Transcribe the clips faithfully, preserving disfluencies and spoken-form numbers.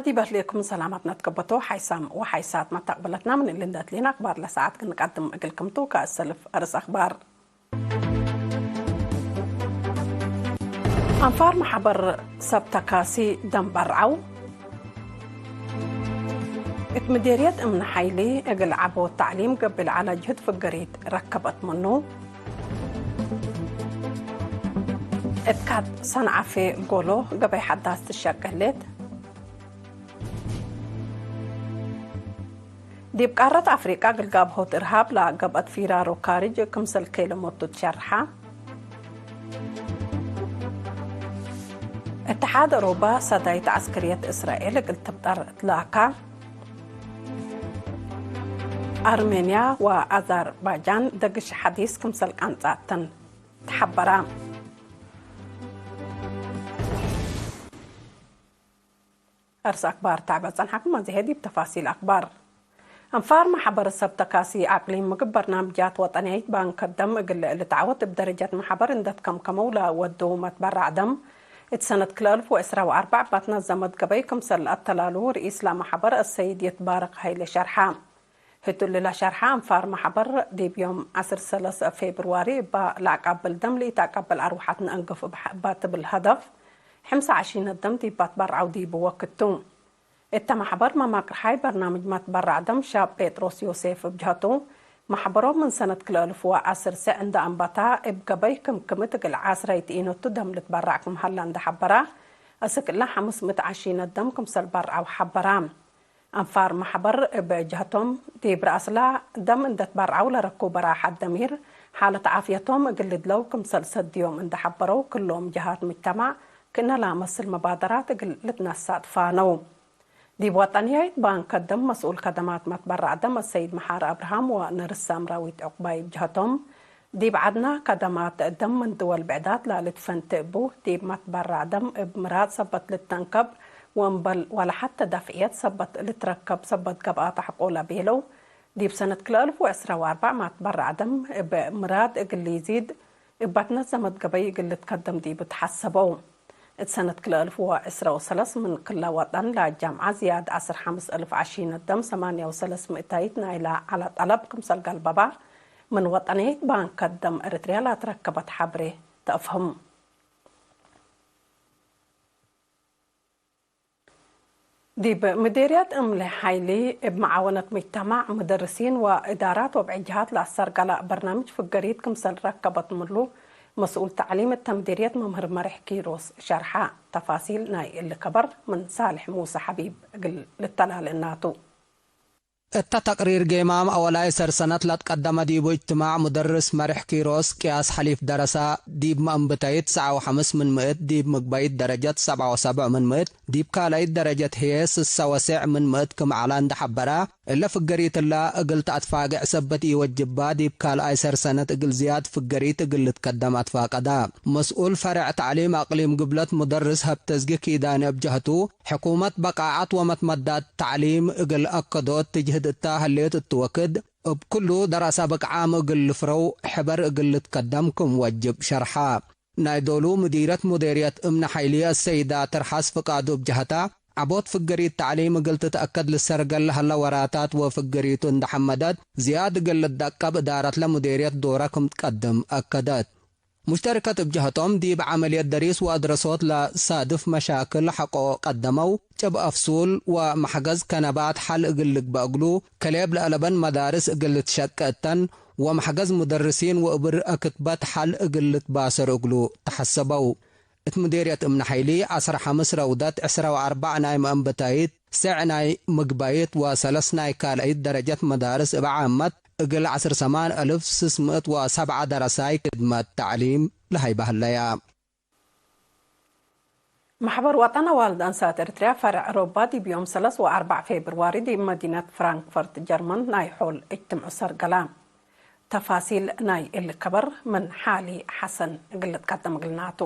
ዲብ አትሌኩም ሰላማትና ትከበቶ ሓይሳም ወሓይሳት መተቅብለትና ምን እሊ እንደ አትሌና አክባር ለሰዓት ክንቀድም እግልክምቱ ከእሰልፍ አርስ አክባር። አንፋር መሐበር ሰብ ተካሲ ደም በርዐው። እት ምዴርየት እምነ ሐይሊ እግል ዐቦት ተዕሊም ገብእ ለዐለ ጅህድ ፍገሪት ረከበት ምኑ። እት ካድ ሰንዓፌ ጎሎ ገበይ ሐዳስ ትሸቄ ህሌት። ዲብ ቃረት አፍሪቃ እግል ጋብሆት እርሃብ ለገብአት ፊራሮ ካርጅ ክምሰል ኬለሞቱ ትሸርሐ። እትሓድ አውሮባ ሰዳይት ዐስከርየት እስራኤል እግል ትብጠር ትላካ። አርሜንያ ወአዘርባጃን ደግሽ ሐዲስ ክምሰል ቃንጻተን ተሐበራ። አርስ አክባር ተዕበ ጸንሐኩም። አዜ ዲብ ተፋሲል አክባር። አንፋር መሐበር ሰብ ተካሲ አቅሊም ምግብ በርናምጃት ወጠንያይት ባንክ ደም እግል ልትዓወት እብ ደረጀት መሐበር እንደ ትከምከመው ለወደው መትበራዕ ደም፣ እት ሰነት ክልኤ አልፍ ወዕስራ ወአርበዕ ባትናት ዘመት ገበይ ክምሰል አተላሉ ርኢስ ለመሐበር አሰይድ ይትባረክ ሀይለ ሸርሐ። ህቱ እሊ ለሸርሐ አንፋር መሐበር፣ ዲብ ዮም ዐስር ሰለስ ፌብርዋሪ እባ ለአቃብል ደም ለኢተአቃብል አርወሐት ነአንግፍ እባ ትብል ሀደፍ፣ ሕምሳ ዐሺነት ደም ዲብ አትበርዐው ዲቡ ወክድ ቱ። እተ መሐበር መማቅርሓይ በርናምጅ መትበራዕ ደም ሻብ ጴጥሮስ ዮሴፍ እብ ጀሀቱ፣ መሐበሮም ምን ሰነት ክልኤ አልፍ ወዐስር ሰዕ እንደ አንበታ፣ እብ ገበይ ክምክምት እግል ዐስራይት ኢኖቱ ደም ልትበራዕ ክም ሀላ እንደ ሐበራ፣ አስክ እለ ሐምስ ምእት ዐሺነት ደም ክምሰል በርዐው ሐበራ። አንፋር መሐበር እብ ጀሀቶም፣ ዲብ ረአስላ ደም እንደ ትበርዐው ለረኩበ ራሐት ደሚር፣ ሓለት ዓፍየቶም እግል ልድለው ክምሰል ሰድዮም እንደ ሐበረው፣ ክሎም ጀሃት ምጅተማዕ ክእነ ለአመስል መባደራት እግል ልትነሳእ ትፋነው። ዲብ ወጠንያይት ባንክ ደም መስኡል ከደማት መትበራዕ ደም አሰይድ መሓሪ አብርሃም ወነርስ ሳምራዊት ዑቅባይ እብ ጀሀቶም፣ ዲብ ዐድና ከደማት ደም ምን ድወል ብዕዳት ለልትፈንቴ እቡ፣ ዲብ መትበራዕ ደም እብ ምራድ ሰበት ልተንከብ ወእምበል ወለሐቴ ደፍዕየት ሰበት ልትረከብ ሰበት ገብአት አሕቆ ለቤለው፣ ዲብ ሰነት ክልኤ አልፍ ወዕስራ ወአርበዕ መትበራዕ ደም እብ ምራድ እግል ኢዚድ፣ እብ ባትናት ዘመት ገበይ እግል ልትከደም ዲቡ ተሐሰበው። እት ሰነት ክልኤ አልፍ ወዕስራ ወሰለስ ምን ክለ ወጠን ለአጃምዐ ዝያድ ዐስር ሐምስ አልፍ ዐሺነት ደም ሰማንያ ወሰለስ ምእታይት ናይለ ዐለ ጠለብ ክምሰል ገልበባ፣ ምን ወጠንየት ባንክ ደም ኤረትርያ ለአትረከበት ሐብሬ ተአፍህም። ዲብ ምዴርየት እምሊ ሐይሊ፣ እብ መዓወነት ሙጅተማዕ፣ ሙደርሲን ወእዳራት ወብዕጅሃት ለአሰርገለ በርናምጅ ፍገሪት ክምሰል ረከበት ምሉ፣ መስኡል ተዕሊም እተ ምዴርየት መምህር መሬሕ ኪሮስ ሸርሐ። ተፋሲል ናይ እሊ ከበር ምን ሳልሕ ሙሰ ሐቢብ እግል ልተላልእናቱ። እተ ተቅሪር ጌማም አወላይ ሰር ሰነት ለትቀደመ ዲቡ እጅትማዕ፣ ሙደርስ መሬሕ ኪሮስ ቅያስ ሐሊፍ ደረሰ። ዲብ መእንብታይት ትስዐ ወሐምስ ምን ምእት፣ ዲብ ምግባይት ደረጀት ሰብዐ ወሰብዕ ምን ምእት፣ ዲብ ካልአይት ደረጀት ህዬ ስሰ ወሴዕ ምን ምእት ክም ዐለ እንደ ሐበረ፣ እለ ፍገሪት እለ እግል ተአትፋግዕ ሰበት ኢወጅባ፣ ዲብ ካልአይ ሰር ሰነት እግል ዝያድ ፍገሪት እግል ልትከደም አትፋቀደ። መስኡል ፈሬዕ ተዕሊም አቅሊም ግብለት ሙደርስ ሀብተዝጊ ኪዳነ እብ ጀህቱ፣ ሕኩመት በቃዐት ወመትመዳት ተዕሊም እግል አከዶት ትጅህድ እተ ህሌት እቱ ወክድ፣ እብ ኩሉ ደረሰ ብቅዓም እግል ልፍረው ሕበር እግል ልትከደም ክም ወጅብ ሸርሐ። ናይ ዶሉ ምዲረት ሙዴርየት እምነ ሐይሊ አሰይዳ ትርሐስ ፍቃዱ እብ ጀሀታ፣ ዐቦት ፍገሪት ተዕሊም እግል ትትአከድ ልሰርገል ለሀለ ወራታት ወፍገሪቱ እንደ ሐመደት፣ ዝያድ እግል ልትደቀብ እዳረትለ ሙዴርየት ዶረ ክም ትቀድም አከደት። ሙሽተርከት እብ ጀሀቶም፣ ዲብ ዐመልየት ደሪስ ወአድረሶት ለሳድፍ መሻክል ሐቆ ቀደመው፣ ጭብ አፍሱል ወመሕገዝ ከነባት ሐል እግል ልግበእ እግሉ፣ ከሌብ ለአለበን መዳርስ እግል ልትሸቄ እተን፣ ወመሕገዝ ሙደርሲን ወእብር አክትበት ሐል እግል ልትባሰር እግሉ ተሐሰበው። እት ምዴርየት እምነ ሐይሊ፣ ዐስር ሐምስ ረውደት፣ ዕስረ ወአርበዕ ናይ መአንብታይት፣ ሰዕ ናይ ምግባይት ወሰለስ ናይ ካልአይት ደረጀት መዳርስ እብ ዓመት፣ እግል ዐስር ሰማን አልፍ ስስ ምእት ወሰብዐ ደረሳይ ክድመት ተዕሊም ለሀይበ ህለያ። መሕበር ወጠን አዋልድ አንሳት ኤረትርያ ፈርዕ ሮባ ዲብ ዮም ሰለስ ወአርበዕ ፌብርዋሪ ዲብ መዲነት ፍራንክፈርት ጀርመን ናይ ሖል እጅትምዑ ሰርገላ። ተፋሲል ናይ እሊ ከበር ምን ሓሊ ሐሰን እግል ልትቀደም እግልናቱ።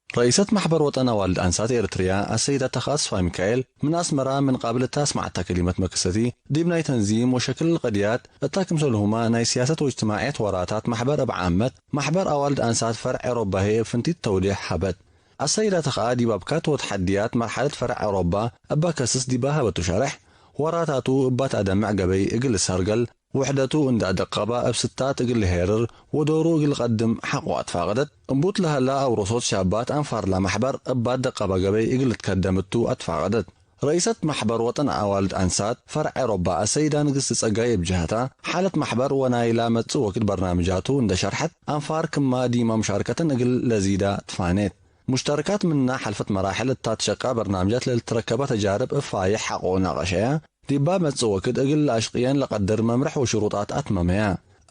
ረኢሰት መሕበር ወጠን አዋልድ አንሳት ኤረትርያ አሰይዳ ተክአ ተስፋሚካኤል ምን አስመራ ምን ቃብል እተ አስመዐተ ከሊመት መክሰቲ፣ ዲብ ናይ ተንዚም ወሸክል ቀድያት እተ ክምሰልሁመ ናይ ስያሰት ወእጅትማዕየት ወራታት መሕበር እብ ዓመት፣ መሕበር አዋልድ አንሳት ፈርዕ ኤሮባ ህዬ እብ ፍንቲት ተውዴሕ ሀበት። አሰይዳተ ከኣ ዲብ አብካት ወተሐድያት መርሐለት ፈረዕ አውሮባ እበ ከስስ ዲበ ሀበቱ ሸሬሕ፣ ወራታቱ እባ ተአደምዕ ገበይ እግል ልሰርገል፣ ውሕደቱ እንዴ አደቀበ እብ ስታት እግል ልሄርር ወዶሩ እግል ልቀድም ሐቆ አትፋቀደት። እምቡት ለሀላ አውሮሶት ሻባት አንፋር ለመሕበር እባ አደቀበ ገበይ እግል ልትከደም እቱ አትፋቀደት። ረኢሰት መሕበር ወጠን አዋልድ አንሳት ፈርዕ ኤሮባ አሰይዳ ንግስቲ ጸጋይ እብ ጀህታ፣ ሓለት መሕበር ወናይላ መጽእ ወክድ በርናምጃቱ እንዴ ሸርሐት፣ አንፋር ክማ ዲማ ሙሻርከተን እግል ለዚዳ ትፋኔት። ሙሽተረካት ምነ ሐልፈት መራሕል እታ ትሸቀ በርናምጃት ለልትረከበ ተጃርብ እብ ፋይሕ ሐቆ ናቀሸየ፣ ዲባ መጽእ ወክድ እግል ለአሽቅየን ለቀድር መምርሕ ወሽሩጣት አትመመየ።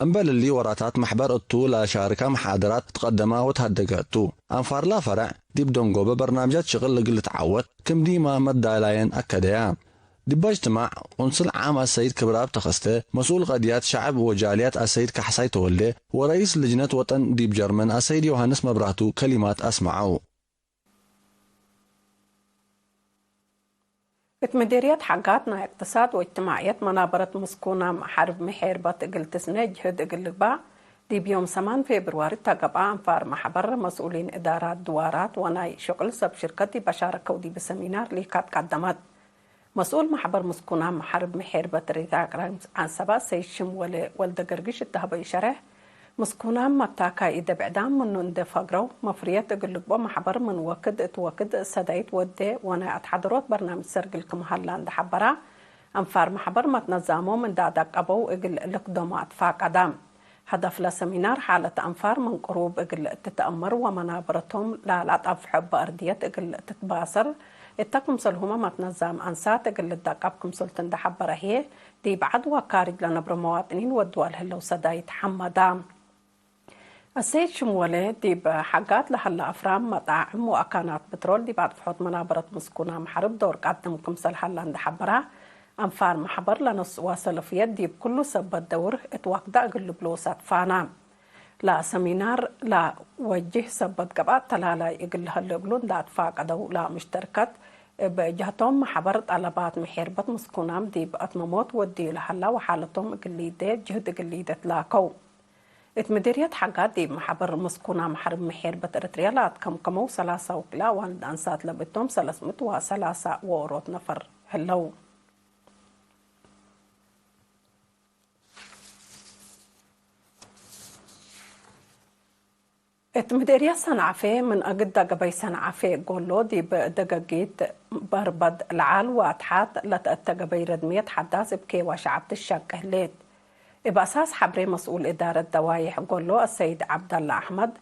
እምበል እሊ ወራታት መሕበር እቱ ለአሻርከ መሓደራት ትቀደመ ወተሀደገ እቱ። አንፋርላ ፈረዕ ዲብ ደንጎበ በርናምጃት ሽቅል እግል ልትዓወት ክም ዲማ መዳላየን አከደያ። ዲባ እጅትማዕ ቁንስል ዓም አሰይድ ክብረአብ ተኸስተ፣ መስኡል ቀድያት ሸዕብ ወጃልያት አሰይድ ካሕሳይ ተወልደ ወረኢስ ልጅነት ወጠን ዲብ ጀርመን አሰይድ ዮሐንስ መብራህቱ ከሊማት አስመዐው። እት ምዴርየት ሐጋት ናይ እቅትሳድ ወእጅትማዕየት መናበረት ምስኩናም ሐርብ ምሔርበት እግል ትስነ ጅህድ እግል ልግባእ፣ ዲብ ዮም ሰማን ፌብርዋሪ እተ ገብአ አንፋር መሕበር መስኡሊን እዳራት ድዋራት ወናይ ሽቅል ሰብ ሽርከት ዲብ አሻረከው ዲብ ሰሚናር ሊካት ቀደመት። መስኡል መሕበር ምስኩናም ሐርብ ምሔርበት ሪታቅራን አንሰባ ሰይድ ሽም ወለ ወልደ ገርግሽ እተ ሀበዩ ሸሬሕ፣ ምስኩናም መታካይ እደ ብዕዳም ምኑ እንዴ ፈግረው፣ መፍርየት እግል ልግቦ መሕበር ምን ወክድ እት ወክድ ሰዳይት ወዴ ወናይ አትሓደሮት በርናምጅ ሰርግል ክም ሀላ እንዴ ሐበራ፣ አንፋር መሕበር መትነዛሞም እንዴ አዳቀበው እግል ልክዶሞ አትፋቀዳ። ሀደፍ ለሰሚናር፣ ሓለት አንፋር ምን ቅሩብ እግል ትትአመር ወመናበረቶም ላልአጠፍሐ እበ አርድየት እግል ትትባሰር እተ ክምሰልሁመ መትነዛም አንሳት እግል ልዳቀብ ክምሰልቱ እንዴ ሐበረ ህዬ፣ ዲብ ዐድ ወካርጅ ለነብሮ መዋጥኒን ወድዋል ህለው ሰዳይት ሐመዳ። አሰይድ ሽምወሌ፣ ዲብ ሐጋት ለሀለ አፍራም፣ መጣዕም ወአካናት ብትሮል ዲብ አጥፍሖት መናበረት ምስኩናም ሐርብ ዶር ቀድም ክምሰል ሀላ እንዴ ሐበራ፣ አንፋር መሕበር ለነስእዋ ሰለፍየት ዲብ ኩሉ ሰበት ደውር እት ወክዳ እግል ልብሎ ሳትፋና። ለሰሚናር ለወጅህ ሰበት ገብአት ተላላይ እግል ለሀለ እግሉ እንዴ አትፋቀደው፣ ለሙሽተርከት እብ ጀህቶም መሕበር ጠለባት ምሔርበት ምስኩናም ዲብ አትመሞት ወድዩ ለሀላ ወሓለቶም እግል ሊዴ ጅህድ እግል ሊዴ ትላከው። እት ምዲርየት ሐጋት ዲብ መሕበር ምስኩናም ሐርብ ምሔርበት ኤረትርያ ለአትከምከመው ሰላሳ ውክላ አዋልድ አንሳት ለብእቶም ሰለስ ምእት ወሰላሳ ወእሮት ነፈር ህለው። እት ምዴርየት ሰንዓፌ ምን አግደ ገበይ ሰንዓፌ ጎሎ ዲብ ደገጊት በርበድ ለዓል ወአትሓት ለተአተ ገበይ ረድምየት ሐዳስ እብ ኬዋ ሸዐብ ትሸቄ ህሌት። እብ አሳስ ሐብሬ መስኡል እዳረት ደዋይሕ ጎሎ አሰይድ ዐብደላ አሕመድ፣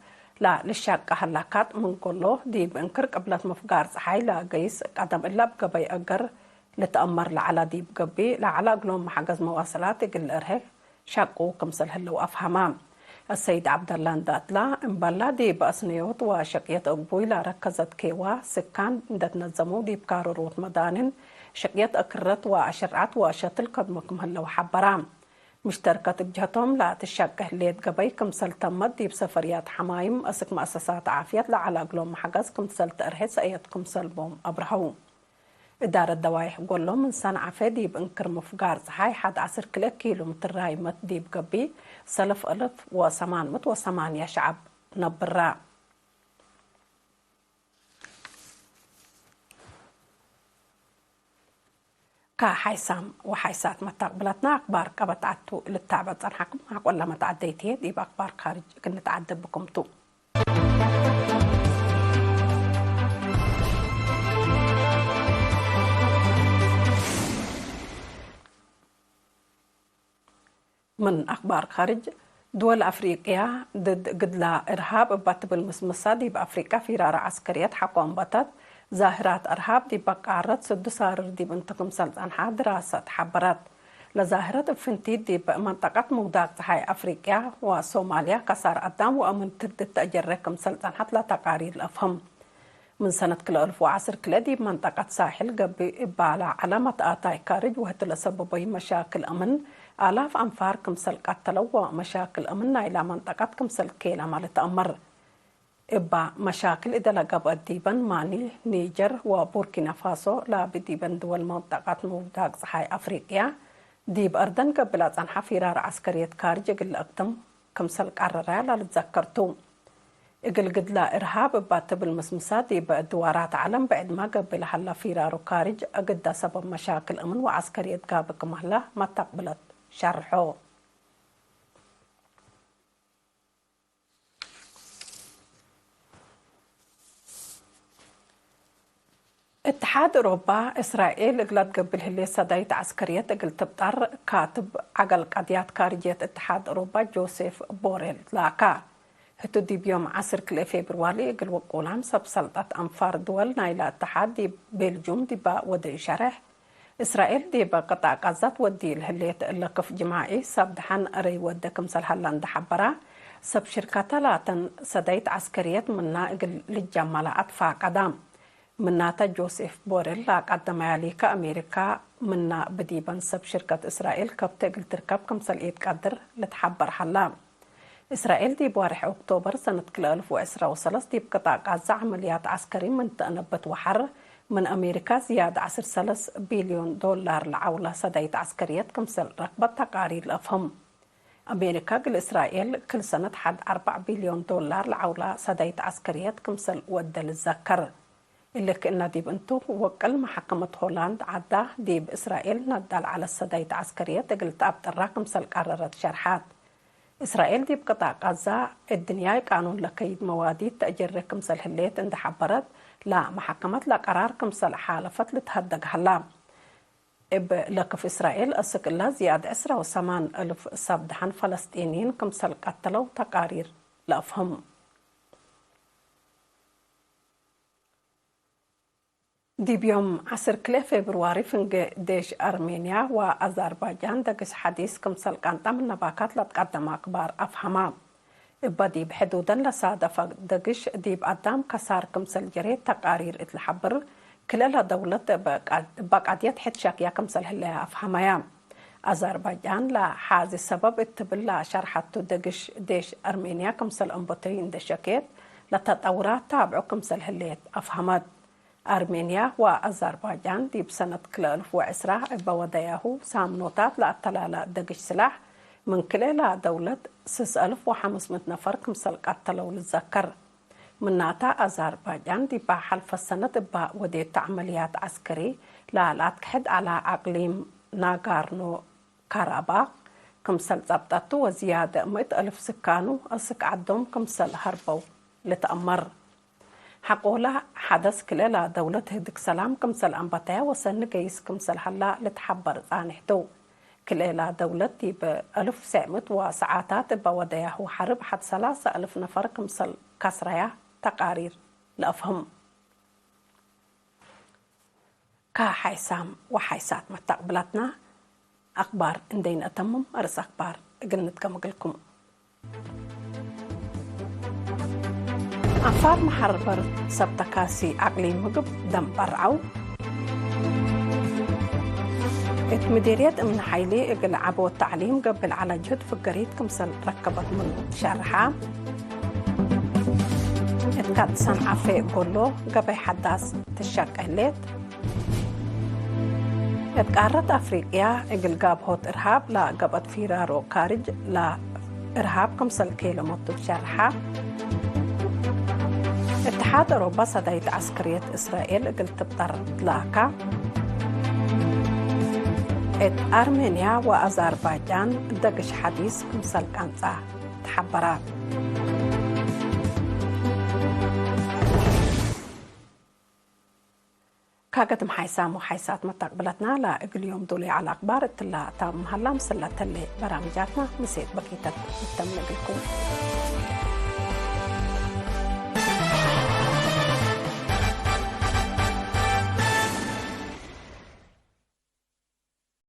ለልሸቄ ሀላካት ምን ጎሎ ዲብ እንክር ቅብለት ምፍጋር ጸሓይ ለአገይስ ቀደም እለ እብ ገበይ አገር ልትአመር ለዐለ ዲብ ገብእ ለዐለ እግሎም መሐገዝ መዋሰላት እግል ልእርሄ ሸቁ ክምሰል ህለው አፍሀመ። አሰይድ ዐብደላ እንደ አትላ፣ እምበላ ዲብ አስነዮት ወሸቅየት እግቡይ ለረከዘት ኬዋ ስካን እንደ ትነዘመው ዲብ ካርሮት መዳንን ሸቅየት አክረት ወአሽርዓት ወአሸትል ከድሞ ክም ህለው ሐበራ። ሙሽተርከት እብ ጀህቶም ለትሸቄ ህሌት ገበይ ክምሰል ተመት ዲብ ሰፈርያት ሐማይም አስክ መአሰሳት ዓፍየት ለዐለ እግሎም መሐገዝ ክምሰል ተእርሄ ሰእየት ክምሰል ቦም አብርሀው። እዳረት ደዋይሕ ጎሎ ምን ሰንዓፈ ዲብ እንክር ምፍጋር ጸሓይ ሐድ ዐስር ክልኤ ኪሎ ምትር ራይመት ዲብ ገብእ ሰለፍ እልፍ ወሰማን ምእት ወሰማንያ ሸዐብ ነብራ። ከሓይሳም ወሓይሳት መታቅብለትና አክባር ቀበት ዐቱ ልታዕበ ጸንሐኩም። አቆላ መትዓደይት ህዬ ዲብ አክባር ካርጅ እግል ንትዓደብ ብኩም ቱ። ምን አክባር ካርጅ፣ ድወል አፍሪቅያ ድድ ግድላ እርሃብ እባ ትብል ምስምሳ፣ ዲብ አፍሪቅያ ፊራረ ዐስከርየት ሐቆ አንበተት፣ ዛህራት እርሃብ ዲበ ቃረት ስዱ ሳርር ዲብ እንቱ ክምሰል ጸንሐ ድራሰት ሐበረት። ለዛህረት እብ ፍንቲት ዲብ መንጠቀት ምውዳቅ ጸሓይ አፍሪቅያ ወሶማልያ ከሳር አዳም ወአምን ትርድት ተአጀሬ ክምሰል ጸንሐት ለተቃሪር ለአፍህም። ምን ሰነት ክልኤ አልፍ ወዐስር ክልኤ ዲብ መንጠቀት ሳሕል ገብእ እባ ለዐለ መትአታይ ካርጅ ወህቲ ለሰበቦይ መሻክል አምን፣ አላፍ አንፋር ክምሰል ቀተለው ወመሻክል አምን ናይላ መንጠቀት ክምሰል ኬለመ ልትአመር። እባ መሻክል እደ ለገብአት ዲበን ማሊ፣ ኒጀር ወቡርኪናፋሶ ላቢ ዲበን ድወል መንጠቀት ምውዳቅ ጸሓይ አፍሪቅያ፣ ዲብ አርደን ገብእ ለጸንሐ ፊራር ዐስከርየት ካርጅ እግል ለአክትም ክምሰል ቀረረ ለልትዘከር ቱ። እግል ግድላ እርሃብ እባ ትብል ምስምሳ፣ ዲብ ድዋራት ዐለም ብዕድማ ገብእ ለሀላ ፊራሩ ካርጅ እግዳ ሰበብ መሻክል እምን ወዐስከርየት ጋብእ ክም ሀላ መተቅብለት ሸርሖ። እትሓድ እሮባ፣ እስራኤል እግላ ትገብእ ለህሌት ሰዳይት ዐስከርየት እግል ትብጠር፣ ካትብ ዐገል ቀድያት ካርጅየት እትሓድ እሮባ ጆሴፍ ቦሬል ላካ። ህቱ ዲብ ዮም ዐስር ክልኤ ፌብርዋሪ እግል ውቁላም ሰብ ሰልጠት አንፋር ድወል ናይላ እትሓድ ዲብ ቤልጁም ዲባ ወደዩ ሸሬሕ፣ እስራኤል ዲብ ቅጣዕ ቃዛ ትወዲ ለህሌት ለክፍ ጅማዒ ሰብ ደሐን እረይ ወደ ክምሰል ሀላ እንደ ሐበራ፣ ሰብ ሽርከተ ላተን ሰዳይት ዐስከርየት ምና እግል ልጀመላ አትፋቀዳ። ምናተ ጆሴፍ ቦሬል ለአቀደመያ ሊከ አሜሪካ ምና ብዲበን ሰብ ሽርከት እስራኤል ከብት እግል ትርከብ ክምሰል ኢትቀድር ልትሐበር ሀላ። እስራኤል ዲብ ወርሕ ኦክቶበር ሰነት ክልኤ አልፍ ወዕስራ ወሰለስ ዲብ ቅጣዕ ቃዛ ዐመልያት ዐስከሪ ምን ተአነበት ወሐር ምን አሜሪካ ዝያድ ዐስር ሰለስ ቢልዮን ዶላር ለዐውላ ሰዳይት ዐስከርየት ክምሰል ረክበት ተቃሪር ለአፍህም። አሜሪካ እግል እስራኤል ክል ሰነት ሐድ አርበዕ ቢልዮን ዶላር ለዐውላ ሰዳይት ዐስከርየት ክምሰል ወደ ልዘከር። እሊ ክእነ ዲብ እንቱ፣ ወቅል መሐከመት ሆላንድ ዐዳ ዲብ እስራኤል ነዳ ለዐለት ሰዳይት ዐስከርየት እግል ተአብጥራ ክምሰል ቀረረት ሸርሐት። እስራኤል ዲብ ቅጣዕ ቃዛ እድንያይ ቃኑን ለከይድ መዋዲት ተአጀሬ ክምሰል ህሌት እንደ ሐበረት፣ ለመሐከመት ለቀራር ክምሰል ሓለፈት ልትሀደግ ሀላ። እብ ለክፍ እስራኤል አስክ እላ ዝያድ ዕስራ ወሰማን እልፍ ሰብ ደሐን ፈለስጢንይን ክምሰል ቀተለው ተቃሪር ለአፍህም። ዲብ ዮም ዐስር ክልኤ ፌብርዋሪ ፍንጌ ዴሽ አርሜንያ ወአዛርባጃን ደግስ ሐዲስ ክምሰል ቃንጣ ምነ ባካት ለትቀደመ አክባር አፍሀማ። እበ ዲብ ሕዱደን ለሳደፈ ደግሽ ዲብ አዳም ከሳር ክምሰል ጀሬ ተቃሪር እት ለሐብር፣ ክልኤ ለደውለት እበ ቃድየት ሕድ ሸክያ ክምሰል ህለየ አፍሀመያ። አዛርባጃን ለሐዚ ሰበብ እት ትብል ለሸርሐቱ ደግሽ ዴሽ አርሜንያ ክምሰል አንበተዩ እንደ ሸኬት፣ ለተጠውራት ታብዑ ክምሰል ህሌት አፍሀመት። አርሜንያ ወአዛርባጃን ዲብ ሰነት ክልኤ አልፍ ወዕስራ እበ ወደያሁ ሳምኖታት ለአተላለ ደግሽ ስላሕ ምን ክልኤ ለደውለት ስስ አልፍ ወሐምስ ምእት ነፈር ክምሰል ቀተለው ልዘከር። ምናተ አዛርባጃን ዲባ ሐልፈ ሰነት እባ ወዴተ ዐመልያት ዐስከሪ ለለአትክሕድ ዐለ አቅሊም ናጋርኖ ካራባክ ክምሰል ጸብጠቱ ወዝያደ ምእት አልፍ ስካኑ አስክ ዐዶም ክምሰል ሀርበው ልትአመር። ሐቆለ ሐደስ ክልኤ ለደውለት ህድግ ሰላም ክምሰል አንበተያ ወሰኒ ገይስ ክምሰል ሀላ ልትሐበር ጻንሕ ቱ። ክልኤ ለደውለት ዲብ አልፍ ሰዕ ምእት ወሰዓታት እበ ወደያሁ ሐርብ ሐድ ሰላሰ አልፍ ነፈር ክምሰል ከስረያ ተቃሪር ለአፍህም። ከሓይሳም ወሓይሳት መተቅብላትና አክባር እንዴ ነአተምም፣ አርእስ አክባር እግል ንድገም እግልኩም። አንፋር መሐርበር ሰብ ተካሲ አቅሊም ምግብ ደንበር ዐው። እት ምዴርየት እምነ ሐይሊ እግል ዐቦት ተዕሊም ገብእ ለዐለ ጅህድ ፍገሪት ክምሰል ረከበት ምን ትሸርሐ። እት ካርድ ሰንዓፌ ጎሎ ገበይ ሐዳስ ትሸቄ ህሌት። እት ቃረት አፍሪቅያ እግል ጋብሆት እርሃብ ለገብአት ፊራሮ ካርጅ ለእርሃብ ክምሰል ኬለመቱ ትሸርሐ። እትሓድ አውሮፓ ሰዳይት ዐስከርየት እስራኤል እግል ትብጠር ትላካ። እት አርሜንያ ወአዛርባጃን ደግሽ ሐዲስ ክምሰል ቃንጻ ተሐበራ። ካገድም ሓይሳም ወሓይሳት መታቅብለትና ለእግል ዮም ዶል ዐለ አክባር እትላ ታምም ሀላ፣ ምስለ ተሌ በራምጃትና ምሴት በኪተት እተምነ እግልኩም።